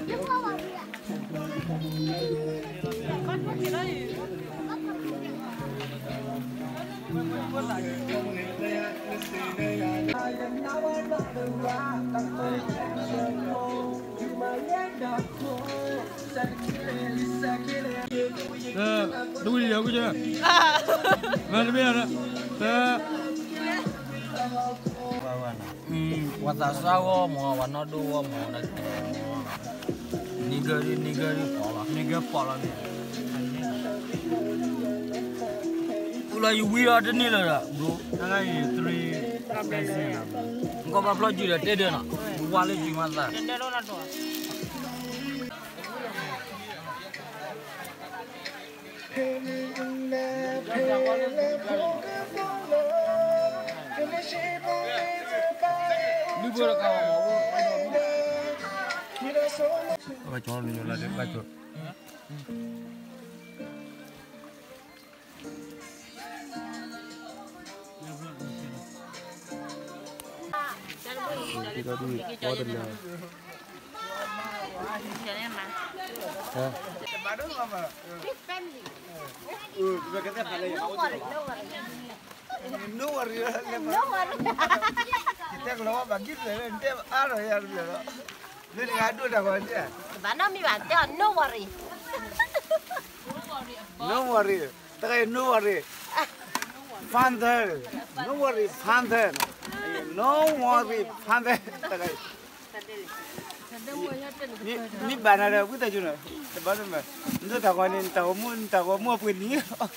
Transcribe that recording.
တဝံၤလံလၢဝံၤကၢ, မ့တမ့ၢ်, တ ပှၤသးစၢ်ဂီၢ်မး, ပှၤနီၢ်ဒိၣ်ဂီၢ်မး, နံၤဂၢၢ်ဒ်နံၤဂၢၢ်ဒ်ပီၤလီၤ, နံၤဂၢၢ်ပီၤလီၤန့ၣ်, အူလီၤယဝံၤလီၤတန့ၢ်လၢၤဒီး bro, နကဘၣ်ဖျီၣ်စုဒီးတဲဒၢးနီၤ, ဝါလၢစုမးသး ဘၣ်ကၠီနၢ်လၢဘၣ်ကၠီ No worry, no worry. ယတဲကလီၤဘၣ်ကံၢ်လဲၣ်, နတဲအါထီၣ်ယၤတဘျီလီၤ, မ့ၢ်တဂၤဒိၣ်တၢ်ဂီၤန့ၣ်, ဘၣ်နီတမံၤဘၣ်, တဲအီၤ no worry. No worry, တဂၤအံၤ no worry, fun there, no worry, fun there, no worry, fun there, တဂၤအံၤ, မ့ၢ်ဘၣ်နၤဒီး ဝံသးစူၤနီၤ, တဘၣ်တမံၤ, နဒိၣ်တၢ်ဂီၤန့ၣ် နတၢ်ဂီၤမူ နတၢ်ဂီၤမူအပှ့ၤနံၤလီၤ.